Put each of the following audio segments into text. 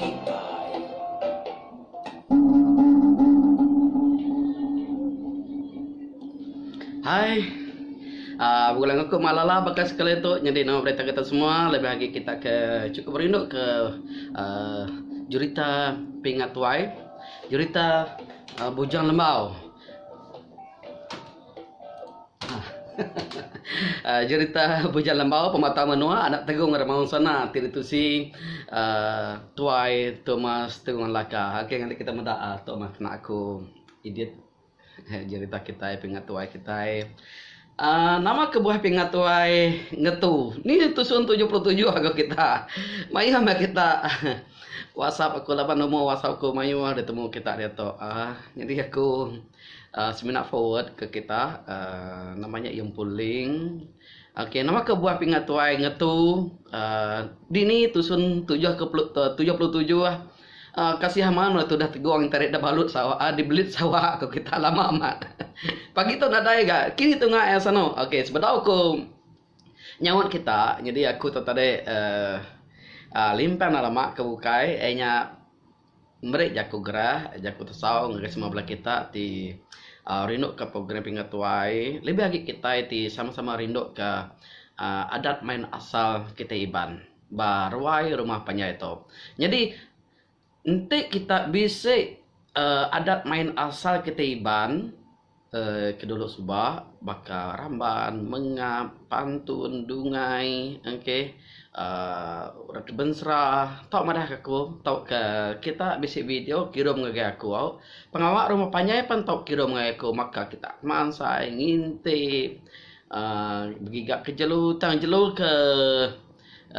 Kitai. Hai. Uh, begulai aku malala baka sekali tu nyadi nama berita kita semua lebih agi kita ke cukup rindu ke uh, jerita Pingat Tuai, jerita uh, Bujang Lembau. Uh, jerita Bujang Lembau Pemata Menua Anak Tegung Remaung Sana ti ditusi uh, Tuai Thomas Tegung Laka. Okey nganti kita meda uh, tu mah kena aku edit jerita kitai pingat tuai kitai. Uh, nama kebuah pingat tuai ngetu? Ni tusun 77 aku kita. Mayuh meh kita WhatsApp aku laban nombor WhatsApp aku mayuh ditemu kita diatu. Uh, jadi aku Semina forward ke kita nama nya iya empu link. Okey nama kebuah pingat tuai ngetu uhh dini tusun tujuh ke 77 uhh kasih amat meh tudah tegung tarik da balut sawa uhh dibelit sawa ku kita lama amat. Pagi tu nadai ga kini tunga iya sanu. Okey sebedau ku nyaut kita nyadi aku tu tadi uhh limpang enda lama ke bukai iya nya. Meri jaku gerah, jaku tesau ngagai semua bala kita ti uhh rindu ka program Pingat Tuai lebih agi kitai ti sama-sama rindu ka uhh adat main asal kitai Iban ba ruai rumah panjai tu. Nyadi enti kita bisi uhh adat main asal kitai Iban Ke dulu suba baka ramban, mengap, pantun, dungai okay uhh orang ke bensera tau madah ka aku tauka kita bisi video kirum ngagai aku au. Pengawa rumah panjai pan tau kirum ngagai aku maka kita mansai nginti uhh begiga ke jelu tang jelu ke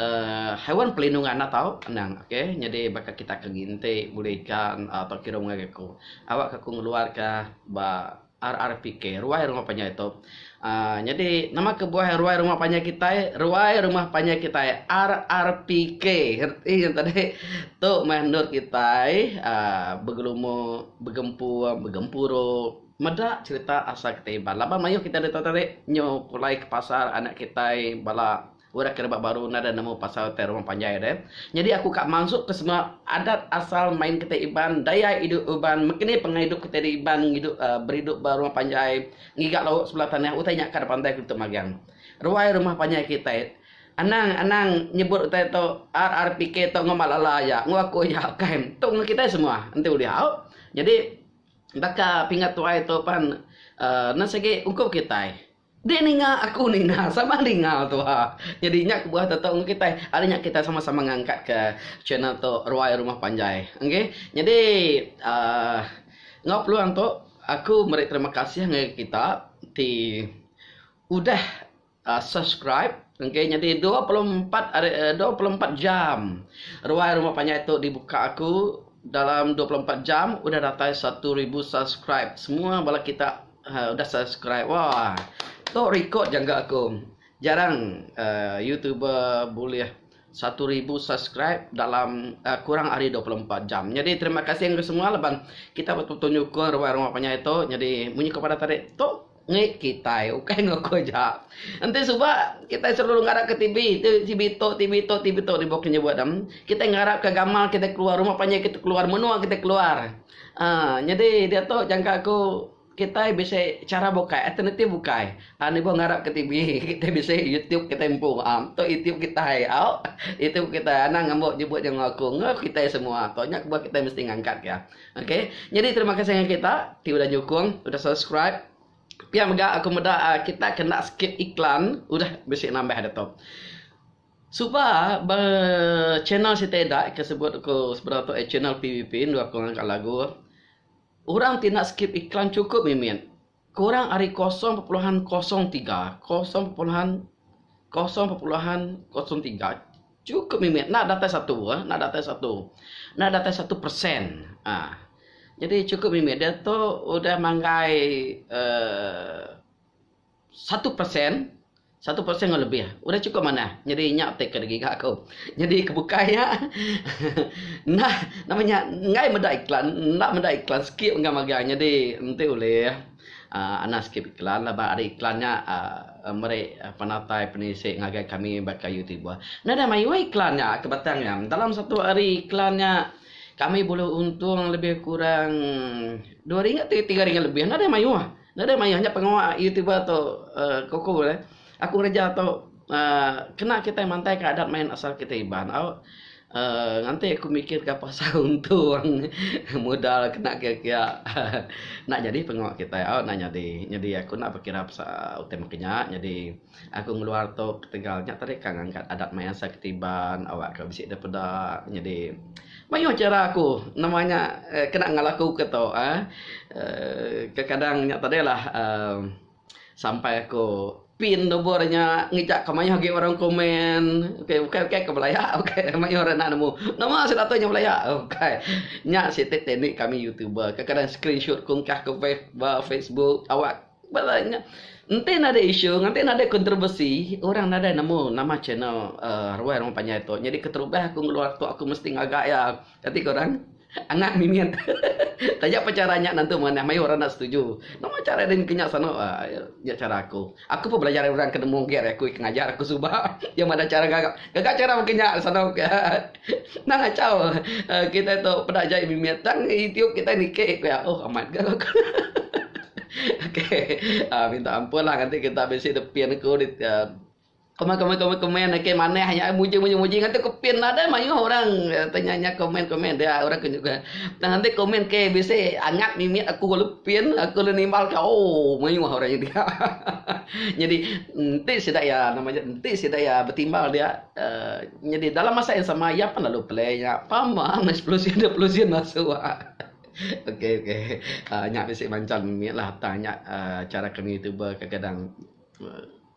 uhh haiwan perlindungan enda tau anang okay nyadi baka kita ke nginti bulih ikan tau kirum ngagai aku. Awak ka aku ngeluar ka ba RRPK ruai rumah panjai tu. uhh nyadi nama kebuah ruai rumah panjai kitai ruai rumah panjai kitai RRPK reti nya tadi tu meh endur kitai uhh begelumu begempung begempuru meda cherita asal kitai Iban laban mayuh kitai ditu tadi nyu pulai ke pasar anak kitai bala Orang ke rebak baru nadai nemu pasal utai rumah panjai deh. Nyadi aku ka mansuk ke semua adat asal main kitai Iban, daya idup Iban, mekeni pengidup kitai di Iban ngidup uhh beridup ba rumah panjai, ngiga lauk sebelah tanah utai nya ka dipandai ku ditu magang. Ruai rumah panjai kitai anang anang nyebut utai tu RRPK tu enggau malala aja enggau aku aja ukai. Tu enggau kitai semua enti ulih au. Nyadi baka pingat tuai tu pan uhh enda sigi ungkup kitai. Dek ninga aku ninga sama ninga tuha. Nyadi nya kebuah tu enggau kitai. Ari nya kitai sama-sama ngangkatka channel tu Ruai Rumah Panjai. Okey. Nyadi uhh enggau peluang tu aku meri terima kasih ngagai kita ti udah uhh subscribe okey nyadi 24 hari 24 jam Ruai Rumah Panjai tu dibuka aku dalam 24 jam udah datai 1000 subscribe. Semua bala kita. Ha udah subscribe wah. Tu record jangka aku. Jarang uh, YouTuber boleh 1000 subscribe dalam uh, kurang ari 24 jam. Jadi terima kasih kepada semua laban kita betul-betul nyukung ruai rumah panjai tu. Jadi munyi kepada tadi tu ngi kitai ukai ngaku aja. Enti suba kitai selalu ngarap ke TV, TV tu, TV tu, TV tu dibuka nyebut dam. Kitai ngarap ke gamal kitai keluar, rumah panjai kitai keluar, menua kitai keluar. Uh, jadi diatu jangka aku Kitai bisi chara bukai, alternatif bukai. Aa nibuh ngarap ke TV, kitai bisi YouTube kitai empu. Aa tu YouTube kitai au. YouTube kitai anang ngambu nyebut nya enggau aku enggau kitai semua. Tu nya kebuah kitai mesti ngangkat ka. Okey. Nyadi terima kasih ngagai kita ti udah nyukung, udah subscribe. Pia mega aku meda kita ke enda skip iklan udah bisi nambah ditu. Suba ba channel siti ida ke sebut ku sebedau tu channel PBP endur aku ngangkat lagu. Orang ti enda skip iklan chukup mimit. Kurang ari kosong perpuluhan kosong tiga, kosong perpuluhan kosong perpuluhan kosong tiga chukup mimit enda datai satu eh enda datai satu. Enda datai satu persen aaa. Jadi chukup mimit diatu udah manggai uhh 1%, 1% enggau lebih. Udah chukup manah. Nyadi nya ti ke digiga aku. Nyadi ke bukai nya enda nama nya enggai meda iklan, enda meda iklan skip enggau magang. Nyadi enti ulih. Anang skip iklan laban ari iklan nya meri penatai penisi ngagai kami baka youtuber. Nadai mayuh iklan nya ke batang nya. Dalam satu hari iklan nya kami bulih untung lebih kurang 2 ringgit 3 ringgit lebih. Nadai mayuh. Nadai mayuh nya pengawa youtuber tu ku ku aku ngereja tu kena kitai mantai ka adat main asal kitai Iban au. Nganti aku mikir ka pasal untung mudal kena kiya kiya enda nyadi pengawa kitai au enda nyadi. Nyadi aku enda bekira pasal utai mung kinya nyadi aku ngeluar tu ketegal nya tadi ka ngangkat adat main asal ketiban awak ka bisi da peda nyadi mayuh chara aku nama nya kena ngelaku ke tu uhh kekadang nya tadi lah uhh. Sampai aku pin nubur nya ngejak ke mayuh agi orang komen. Okey bukai bukai ke belaya bukai mayuh orang enda nemu. Nama sida tu nya belaya bukai. Nya siti teknik kami youtuber kadang kadang screenshot ku engkah ke ba Facebook awak bala nya. Enti nadai isu enti nadai kontroversi orang nadai nemu nama channel uhh ruai rumah panjai tu. Nyadi keterubah aku ngeluar tu aku mesti ngaga iya. Kati ko orang. Angat mimit. Taja pa chara nya nentu manah mayuh orang enda setuju. Nama chara deh ke nya sanu nya chara aku. Aku pun belajar ari orang ke nemu agi ari aku ke ngajar aku suba. Iya madah chara gaga. Gaga chara mung ke nya sanu. Endang ngachau kitai tu peda jai mimit tang YouTube kitai niki ku iya. Oh amat ga ku. Okay minta ampun lah nganti kita bisi dep pin aku. Komen komen komen komen okey manah nya muji muji muji nganti ku pin nadai mayuh orang tanya nya komen komen dia orang ke nyuka. Tang enti komen ke bisi angat mimit aku lalu pin aku lalu nimbal ka ooh mayuh orang nya dia. Nyadi enti sida iya nama nya enti sida iya betimbal dia uhh nyadi dalam masa yang sama iya pan lalu play nya pama meh sepuluh sen 20 sen masuk. Okey okey uhh nya bisi manchal mimit lah tang nya uhh chara kami youtuber kadang kadang.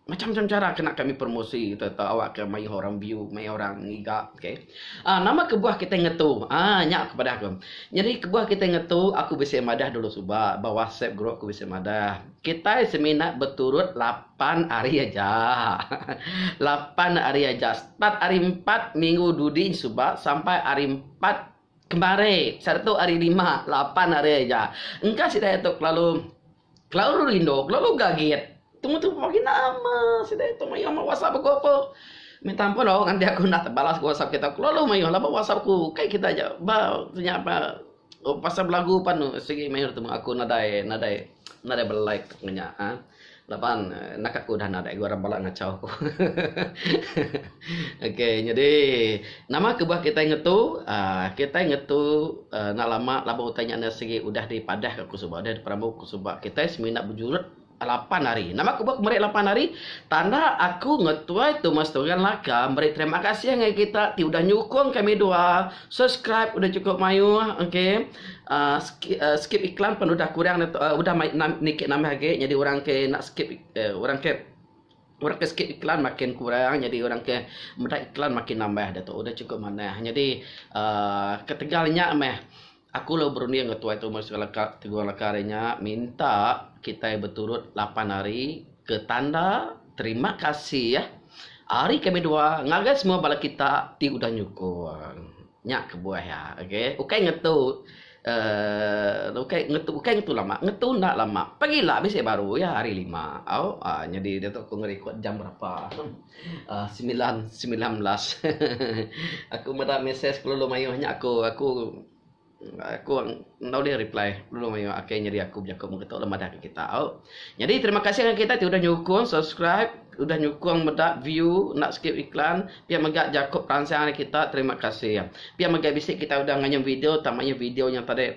Macam-macam chara kena kami promosi sereta awak ke mayuh orang view, mayuh orang ngiga. Okay. Ah, nama kebuah kitai ngetu? Ah, nya aku padah aku. Nyadi kebuah kitai ngetu, aku bisi madah dulu suba ba WhatsApp group aku bisi madah. Kitai semina beturut lapan hari aja. Lapan hari aja. Start hari empat minggu dudi suba sampai hari empat kemari. Sehari tu hari lima, lapan hari aja. Engka sida tu kelalu Kelalu rindu, kelalu gagit. Temu tu pagi nama sida itu mayuh amat WhatsApp aku apa. Minta ampun oh nganti aku enda tebalas ke WhatsApp kita. Kelalu mayuh laban WhatsApp aku kai kita aja ba nya ba pasal belagu pan sigi mayuh temu aku nadai nadai nadai belike nya ah. Laban naka aku udah nadai orang bala ngachau aku. Okey nyadi nama kebuah kitai ngetu uhh kitai ngetu uhh enda lama laban utai nya sigi udah dipadah ka ku suba udah diperambu ku suba kitai semina bejurut lapan hari. Nama kebuah ku meri lapan hari tanda aku ngetuai Thomas Tungan Laka meri terima kasih ngagai kita ti udah nyukung kami dua subscribe udah chukup mayuh okey. uhh skip iklan pun udah kurang udah niki nambah agi nyadi orang ke enda skip orang ke orang ke skip iklan makin kurang nyadi orang ke meda iklan makin nambah diatu udah chukup manah nyadi uhh ketegal nya meh aku lalu berunding enggau tuai tu Teguh Leka ari nya minta kitai beturut lapan hari ke tanda terima kasih ari kami dua ngagai semua bala kita ti udah nyukung. Nya kebuah iya okey. Ukai ngetu uhh ukai ngetu ukai ngetu lama ngetu enda lama. Pagila bisi baru iya hari lima au uhh nyadi diatu aku ngerikod jam berapa uhh semilan 19 aku meda mesej kelalu mayuh nya aku aku. Aku enda ulih reply dulu mayuh akai nyadi aku bejaku mung kitu lalu madah ke kita au. Nyadi terima kasih ngagai kita ti udah nyukung subscribe udah nyukung meda view enda skip iklan pia mega jaku peransang ari kita terima kasih. Pia mega bisi kita udah ngayuh video tang mayuh video nya tadi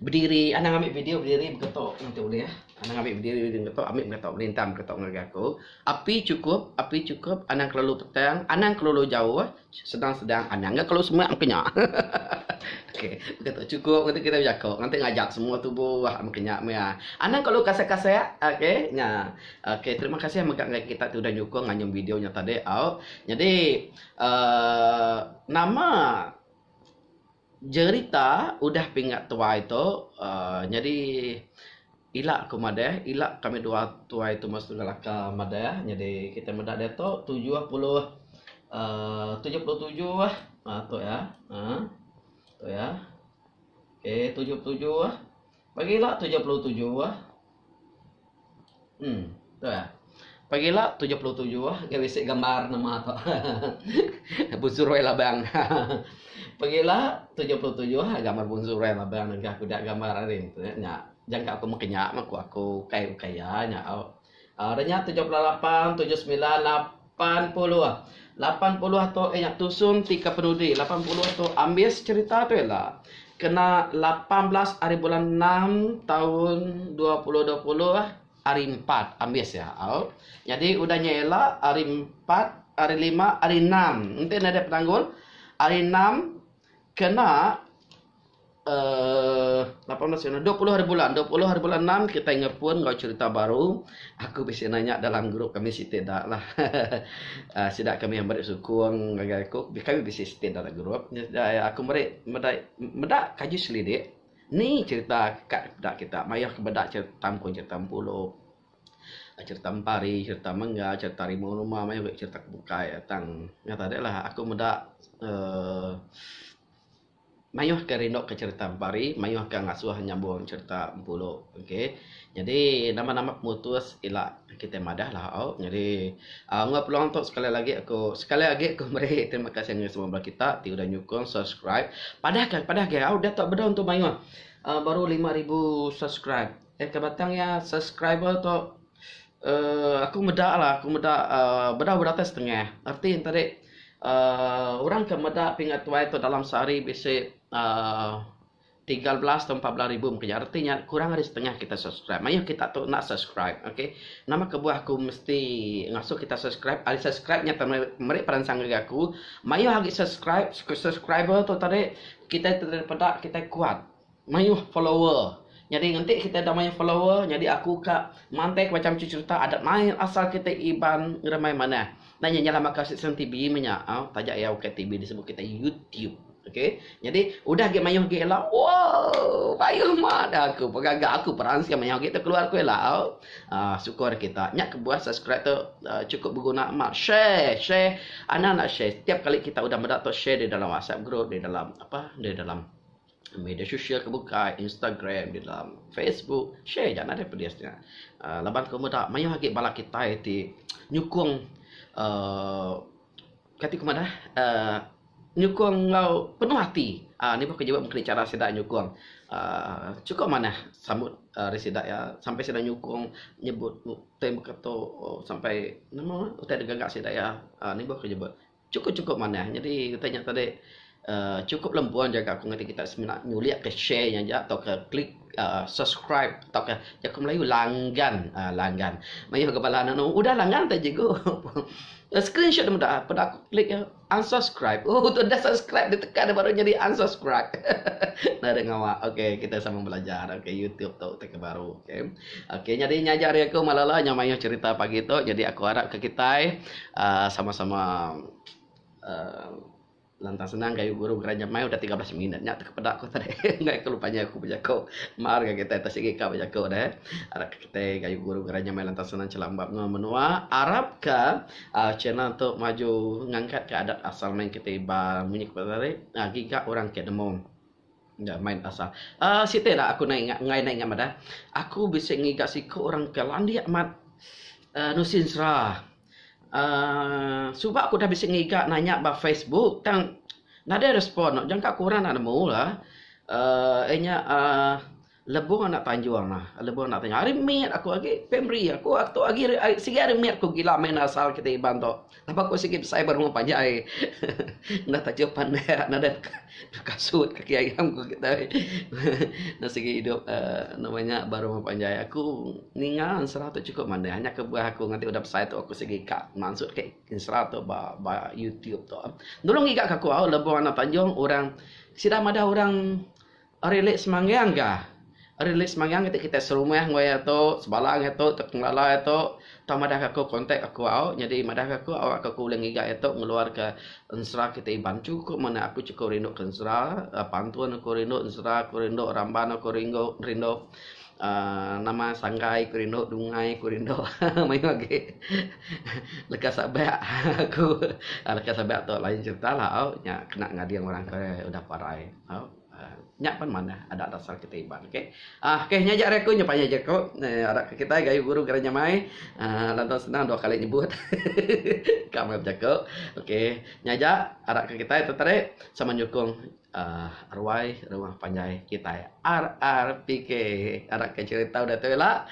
bediri anang ambi video bediri beketo enti ulih anang ambi bediri beketo ambi beketo melintang beketo ngagai aku. Api chukup api chukup anang kelalu petang anang kelalu jauh. Sedang-sedang anang ga kelalu semak meka nya. Okey, begitu cukup nganti kita bejako, nganti ngajak semua tubuh meka nya meh. Anang kelalu kasek-kasek, okey nya. Okey, terima kasih mega ngagai kita ti udah nyukung nganyung video nya tadi au. Nyadi uhh nama jerita udah pingat tuai tu uhh nyadi ila ku madah, ila kami dua tuai tu masu ngelaka madah nyadi kita meda diatu 70 uhh 77 uhh tu iya uhh tu iya okey 77 pagi ila 77. Em tu iya. Pagila 77 ga bisi gambar nama tu. Bunsu Roy Labang. Pagila 77 gambar Bunsu Roy Labang nengah aku da gambar ari nya. Jangka aku meh kinya meh ku aku ukai ukai iya nya au. Udah nya 78, 79, 80. 80 tu iya nya tusun ti ke penudi. 80 tu ambis cherita tu ila. Kena 18 hari bulan enam taun 2020 hari empat ambis iya au. Nyadi udah nya ila hari empat, hari lima, hari enam. Enti nadai penanggul hari enam kena uhh 18 kena 20 hari bulan. 20 hari bulan enam kitai ngepun enggau cherita baru. Aku bisi nanya dalam group kami siti da lah. uhh sida kami meri sukung ngagai aku. Kami bisi siti dalam group. Aku meri meda meda kaji selidik ni cherita ka peda kita mayuh ke meda cherita tampung cherita Empulu, cherita Empari, cherita Mengga, cherita Rimong Ruma mayuh agi cherita ke bukai tang nya tadi lah aku meda uhh Mayuh ke rindu ke cherita Empari, mayuh ke ngasuh nyambung cherita Empulu. Okey. Nyadi nama-nama pemutus ila kitai madah lah au. Nyadi uhh enggau peluang tu sekali lagi aku sekali agi aku meri terima kasih ngagai semua bala kita ti udah nyukung subscribe. Padah ka padah agi au diatu bedau entu mayuh uhh baru 5000 subscribe. Eh ke batang iya subscriber tu uhh aku meda lah aku meda uhh bedau beratus setengah. Erti ne tadi uhh orang ke meda pingat tuai tu dalam sehari bisi uhh 13 atau 14 ribu mungkin nya. Reti nya kurang ari setengah kita subscribe. Mayuh kita tu enda subscribe. Okey. Nama kebuah aku mesti ngasuh kita subscribe? Ari subscribe nya meri peransang ngagai aku. Mayuh agi subscribe, subscriber tu tadi kitai peda kitai kuat. Mayuh follower. Nyadi enti kitai da mayuh follower nyadi aku ka mantai ke macam cerita adat main asal kitai Iban ngeremai manah. Enda nya nyalah baka sesen TV meh nya au taja iya ukai TV disebut kitai YouTube. Okey. Nyadi udah agi mayuh agi ila woo mayuh mat aku pegaga aku peransing mayuh agi tu keluar ku ila au. Aaa syukur kita. Nya kebuah subscribe tu chukup beguna amat. Share share anang enda share. Tiap kali kita udah meda tu share di dalam WhatsApp group di dalam apa di dalam media sosial ke bukai, Instagram, di dalam Facebook, share ja nadai pedis nya. uhh Laban ku meda mayuh agi bala kitai ti nyukung uhh kati ku madah uhh nyukung enggau penuh ati. uhh Nibuh ke jiwa mung chara sida nyukung uhh chukup manah sambut ari sida iya sampai sida nyukung nyebut utai baka tu sampai nama utai digaga sida iya uhh nibuh ke nyebut. Chukup chukup manah nyadi utai nya tadi uhh chukup lembun jaga aku ngagai kita semina nyulik ke share nya aja tauka klik uhh subscribe tauka jaku melayu langgan uhh langgan. Mayuh ga bala ne udah langgan te cikgu screenshot ne meda peda aku klik unsubscribe uhh udah subscribe ditekan ne baru nyadi unsubscribe nadai ngawa ok kita sama belajar ok youtube tu utai ke baru ok. Ok nyadi nya aja ari aku malala nya mayuh cherita pagi tu nyadi aku arap ke kitai uhh sama-sama uhh lantang senang gayu guru gerai nyamai udah 13 minit nya tepeda ku tadi enggai ku lupa nya aku bejaku mar ga kitai atas sigi ka bejaku deh arap ke kitai gayu guru gerai nyamai lantang senang chelambap enggau menua arap ka uhh channel tu maju ngangkat ka adat asal main kitai iban munyi ku tadi giga orang ke nemu. Enda main asal. Aaa siti dak aku nai ingat enggai nai ingat madah. Aku bisi ngiga siku orang ke landik amat aaa nusin sera. Aaa suba aku dah bisi ngiga nanya ba Facebook tang nadai respon. Jangka aku orang enda nemu lah. Aaa inya aaa Lebong anak Tanjung lah. Lebong anak Tanjung. Ari mit aku agi primary aku tu agi sigi ari mit aku gila main asal kitai Iban tu. Laban aku sigi besai ba rumah panjai. Enda taja pandai nadai kasut kaki ayam ku kitai. Enda sigi idup uhh nama nya ba rumah panjai. Aku ninga ensera tu chukup manah. Nya kebuah aku nganti udah besai tu aku sigi ka mansut ke ensera tu ba ba YouTube tu. Nulung ngiga ka aku au Lebong anak Tanjung orang sida madah orang Ari Lake Semanggang ga. Ari Lake Semanggang iti kitai serumah enggau iya tu, sebala enggau iya tu, tepengelala iya tu. Tau madah ka aku contact aku au, nyadi madah ka aku awak ka aku ulih ngiga iya tu ngeluar ka ensera kitai Iban. Chukup manah aku chukup rindu ka ensera, pantun aku rindu, ensera aku rindu, ramban aku rindu rindu uhh nama sanggai ku rindu, dungai ku rindu mayuh agi leka sabak aku. Leka sabak tu lain cerita la au nya kena ngading orang ke udah parai au. Nya pan manah adat asal kitai Iban ok. Ah ok nya aja ari aku nya panjai jaku arap ke kitai gayu guru gerai nyamai aaa lantang senang dua kali nyebut ka meh bejaku ok nya aja arap ke kitai tetarik sama nyukung aaa ruai rumah panjai kitai RRPK arap ke cerita udah tu ila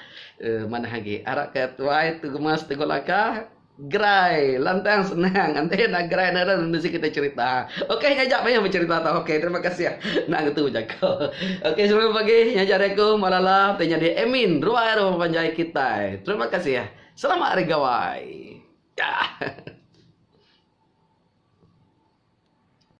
manah agi arap ke tuai Tegumas Teguh Laka. Gerai lantang senang enti enda gerai enda bisi kitai cerita. Ok nya aja mayuh becerita tau ok terima kasih enda ngetu bejako. Ok selamat pagi nya aja ari aku Malala ti nyadi admin ruai rumah panjai kitai. Terima kasih selamat hari gawai.